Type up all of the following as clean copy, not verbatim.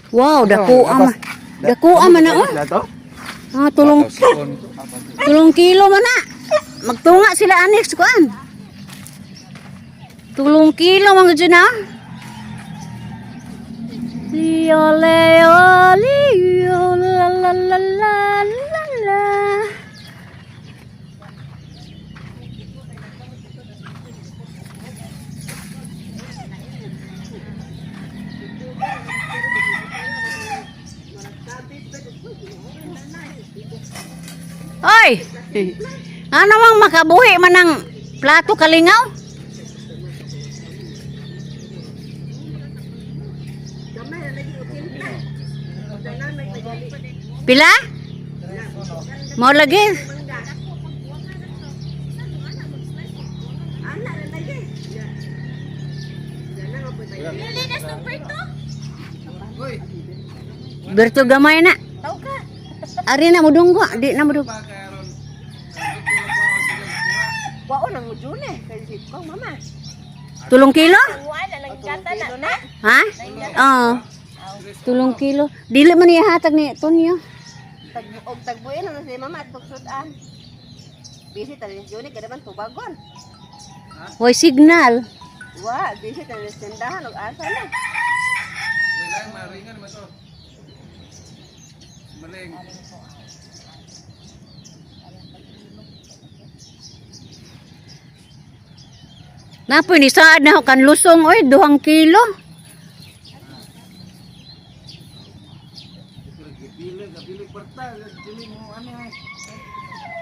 Wow, dako ama. Dako ama na oh. Dato? Ah, tulong 3 kilo man na. Magtunga sila annex kuan. 3 kilo man gud na. Leo leo leo la la la la la la. Hoy! Ano mang makabuhi man ang plato kalingaw? Pila? Mao lagi. Berto gamay na. Ari na mudunggo, di na mudunggo. Wao nang ujune kay si kong mama. 3 kilo? Wala lang gata na. Ha? Oo. 3 kilo. Dili man niya hatag ni Tonyo. Tag og tagbuin na si mama at pagsudan. Busy ta ni Juni kada man tubagon. Way signal. Wa, busy ta ni tindahan og asa na. Wala, maringan mo to. Maling. Napoy ni saad na kan lusong oy 2 kilo.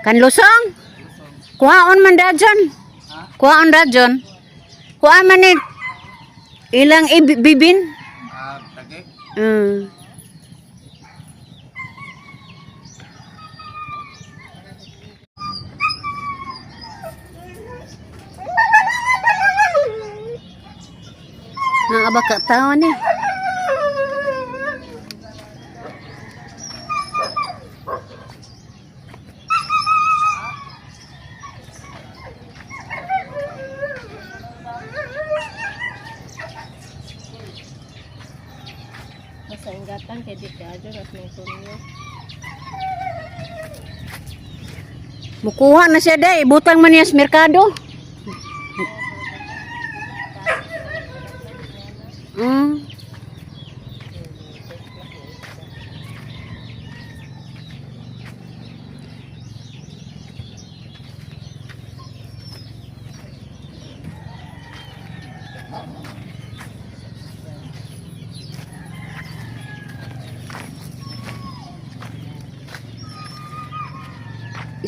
Kan lusong? Kuhaon man dadyon. Kuhaon dadyon. Kuha man ni ilang bibin. Ah, tage. Ang abaka tao ni. Basta ingatan kay di ka adyo ras nang sunyo. Mukuha na siya day, butang man niya sa merkado.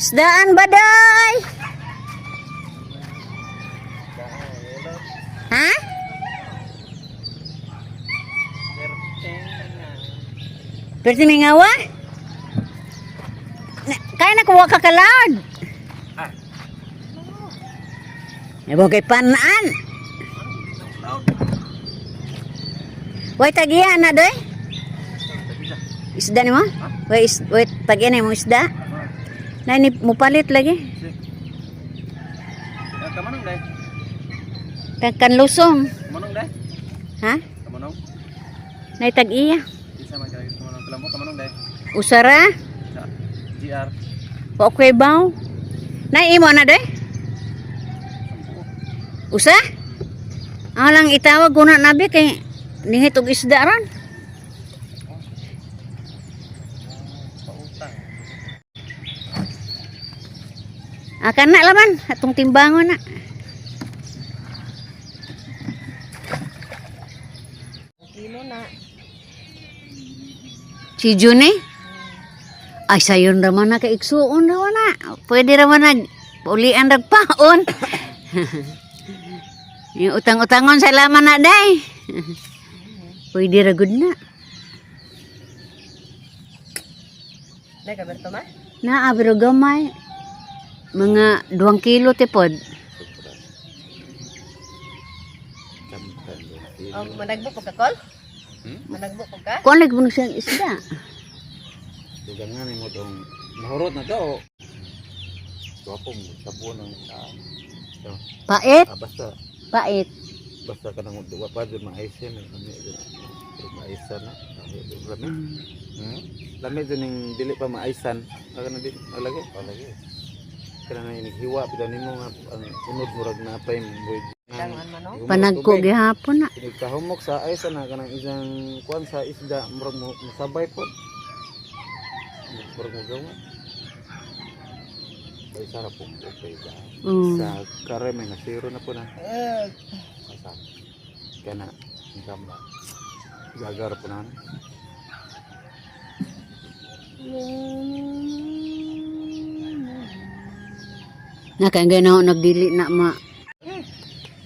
Isdaan ba day? Ha? Perti mingawa? Kaya na kuha ka kalad. Ah. Ebo kay panaan. Way tagiya na doy. Isda ni mo? Way is way tagiya na mo isda. Na ni mupalit lagi. Ah, kamanong day. Tagkan lusong. Kamanong day. Ha? Kamanong. Nay tag-iya. Isa man kayo kamanong kalambo kamanong day. Usara. Sa GR. Wa koy baw. Nay imo na doy. Usa? Ang lang itawag ko na nabi kay nihit og isda ron. Pautang. Akan na laman atong timbangon na. Kilo na. Si June? Ay, sayon raman na kaiksuon raman na. Pwede raman na. Paulian rag paon. Yung utang-utangon sa laman na, day. Pwede ra gud na. Dai ka berto ma? Naa, pero gamay. Mga 2 kilo tipod. Og managbo ko ka kol? Hmm? Managbo ko ka? Kuan lagi mo siyang isda. Dugangan mo tong nahurot na to. Gwapo mo sabo ng ah, Pait, ah, basta pait. basta ka nang duwa pa jud ma-ice eh, may kami jud. Pero maaisan na. Lami. Lami dun yung dili pa maaisan. Aga na di alagi. Alagi. Kaya na inighiwa pila nimo nga ang unod murag na pay mo. Panagko gihapon na. Kahumok sa aisan na kanang isang kuan sa isda murag mo musabay pod. Murag mo gawa. Ay sarap po okay ba. Sa kare may nasiro na po na. Asa. Kana ang kamba. Gagar po na. Nakaingay na ako nagdili na ma.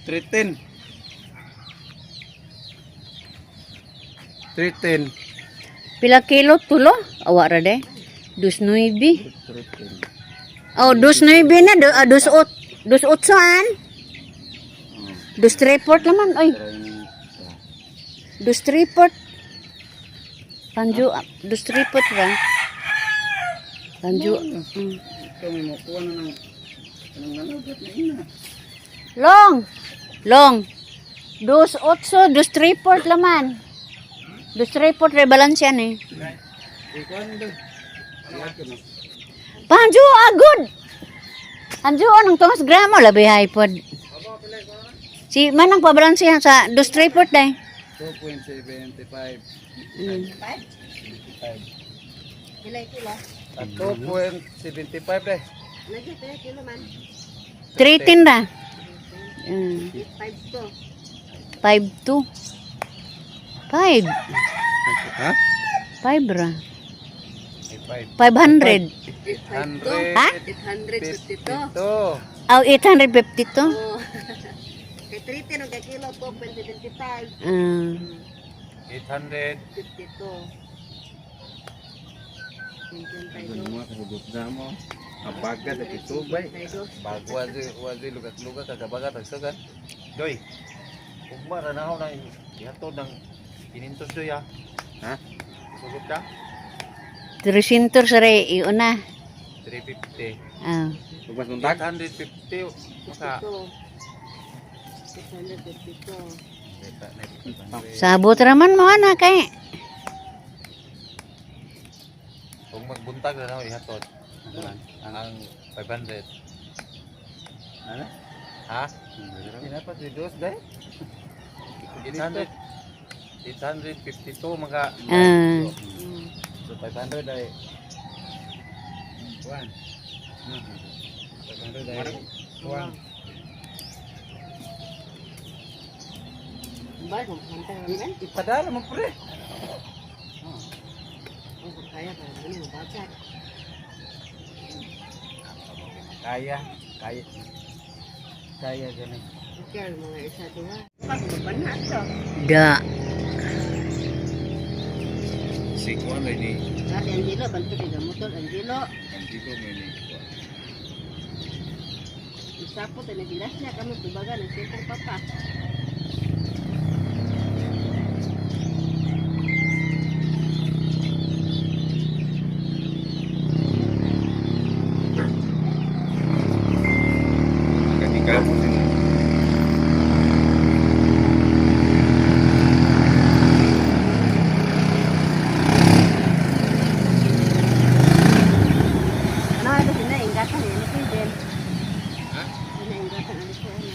310. 310. Pila kilo tulo? Awa ra de. Dus nuibi. 310. Oh, dus nuibi na. Dus ot. Dus otso an. Dus three-fourth naman. Oy, dus three-fourth. Panju, dus three-fourth ba? Panju. Ikaw may makuha na ng ng nanagat na ina. Long. Long. Dus otso, dus three-fourth laman. Dus three-fourth rebalance yan eh. Ikaw ano daw? Iyak na. Panju, agod! Anju, anong Thomas Gramo, labi hypod. Si Manang pabalanse yan sa dos three-fourth day. 2.75. 75. Pila kilo? At 2.75 eh. Lagi pila kilo man. 310 ra. 5 to. 5-2. 5. Ha? 5 ra. 5. 500. 800. Ha? 852. Ito. Aw, 852. Oh. Kay 310 og kilo 2.75. 800. 52. Mga kahugot na mo. Abaga sa kitubay. Bagwa di wazi lugat-lugat kagabaga tagsagan. Doy. Ugma ra na ako nang ihatod ng 500 doy ha. Ha? Sugot ka? 300 sa re, iuna. 350. Ah. Ugmas nung 850 maka. 652. Sabot raman mo ana kay. Kung magbuntag na ako ihatod. Ang 500. Ano? Ha? Pinapat si dos day. 800. 852 maka. Ah. So 500 ay 1. 500 ay 1. Ba, kung kanta naman. Ipadala mo pre. Kung kaya pa naman mo bagat. Kaya, kaya. Kaya ganun. Okay, ang mga isa duha. Pag mabanat to. Da. Si Kuan ay ni Kasi Angelo, banto kay motor Angelo. Andito may ni Kuan. Isapot ay nagilas niya kami tubagan ang sipong papa. Katika mo din. Ano ito sinaingatan ni ano Ben? Ha? Sinaingatan ano ko ano.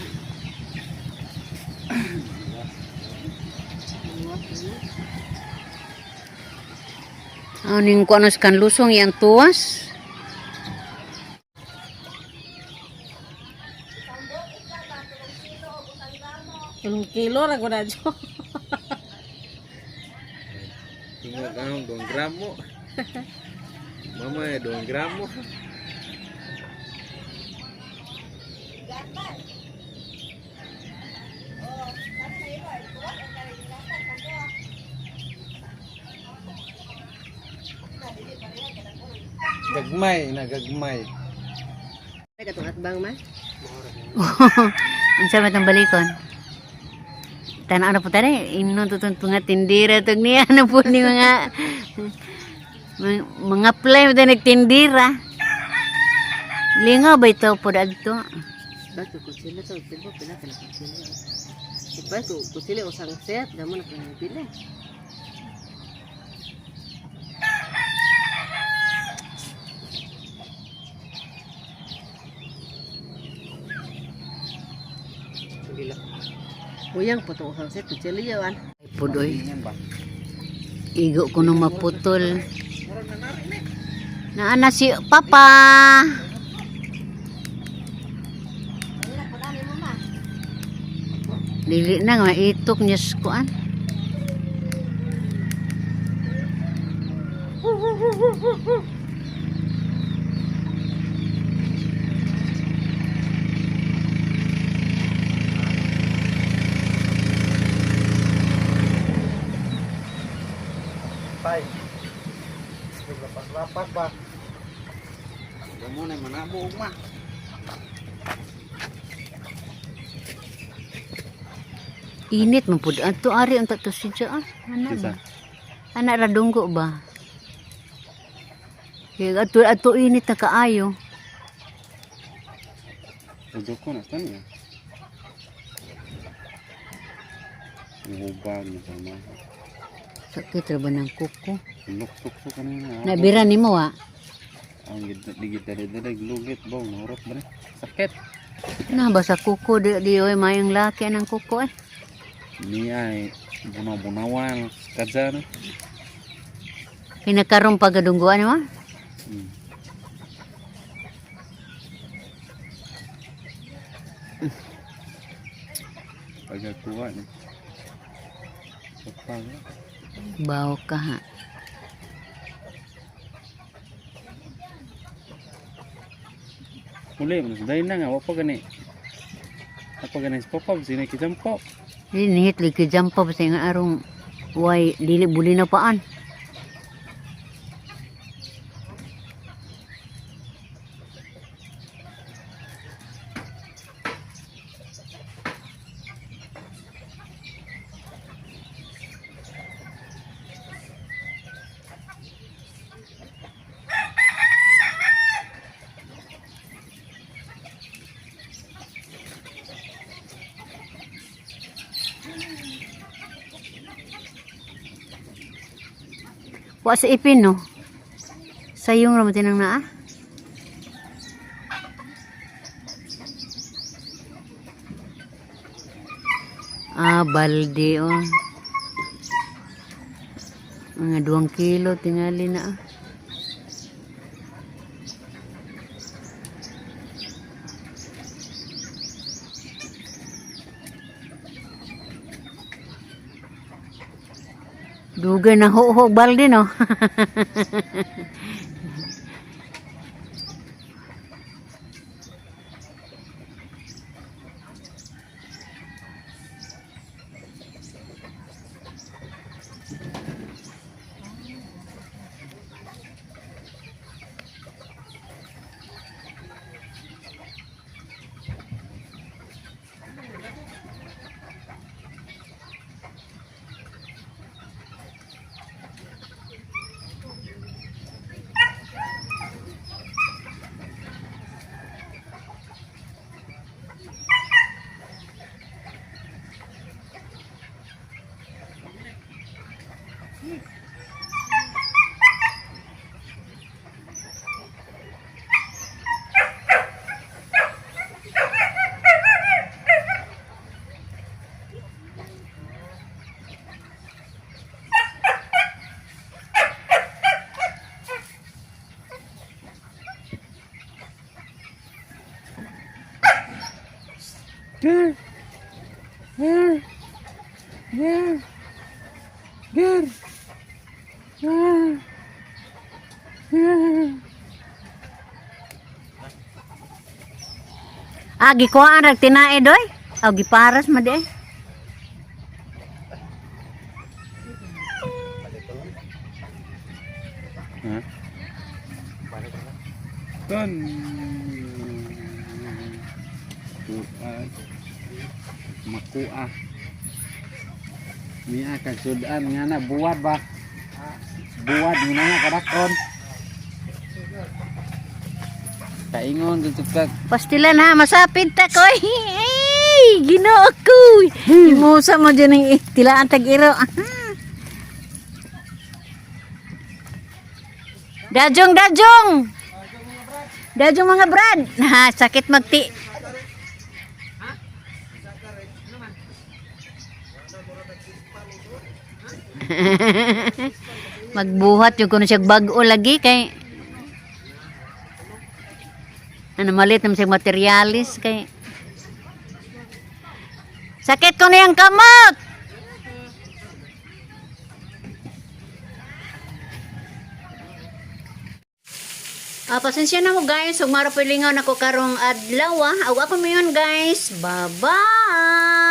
Aning kuno sa kanlusong yang tuwas. Tulong kilo ra ko na jo. Tungod ang dong gramo. Mama eh dong gramo. Gagmay na gagmay. Ay katong atbang man. Unsa man tong balikon? Tanaw na po tani, inon to tong mga tindira tong niya na po ni mga mga play mo nagtindira. Lingaw ba ito po adto? Bato ko sila to tibo pila ka na sila. Ipa ko ko sila usang set damo na kay pila. Kuyang puto sa set kutsilyo an. Pudoy. Ingan ba? Igo ko nung maputol. Naana si Papa. Dili na nga itok niya sa kuan. Tay. Lapas-lapas ba? Gamo na manabo ugma. Init man pud ato ari unta to si ah. Ana Kisa? ba? Ana ra dunggo ba? Kaya ato ato init na kaayo. Ujo ko na tan ya. Ngubag na sama. Sakit ra ba ng kuko? Luk-tuk-tuk kanina. Nabira nimo ah. Ang gid dali lugit ba nurot ba ni? Sakit. Na ba sa kuko di di oy mayong laki ang kuko eh. Niya ay bunaw-bunawan kadya no. Kinakaroon pagadungguan mo? Pagkakuha ni. Kapag Baw ka ha. Uli, mas dahil na nga, wapa gani. Apa gani sa pop sino kitang pop. Di nihit lagi jump up sa nga arong way dili buli na paan. Wa sa ipin no. Sayong ra man tinang naa. Ah, balde oh. Mga 2 kilo tingali na ah. Dugay na ho balde no. Ger! Ger! Ger! Ger! Ger! Ger! Ah, gikuhaan rag tinae doy. Aw giparas ma di. Eh. Ha? Ton. Tuan. Makua. Niya kag sudan nga na buwad ba? Buwad nga na kadakon. Kaingon dito kag Pastilan ha, masapid ta koy. Ay, Ginoo ko. Imusa mo dyan ang tilaan tag iro. Dajong, dajong. Dajong mga brad. Ha, sakit magti. Magbuhat yung kuno siya bag-o lagi kay ano malit naman siya materialis kay sakit ko na yung kamot. Ah, pasensya na mo guys, ug mara lingaw nako karong adlaw ah. Aw ako mayon guys. Bye-bye.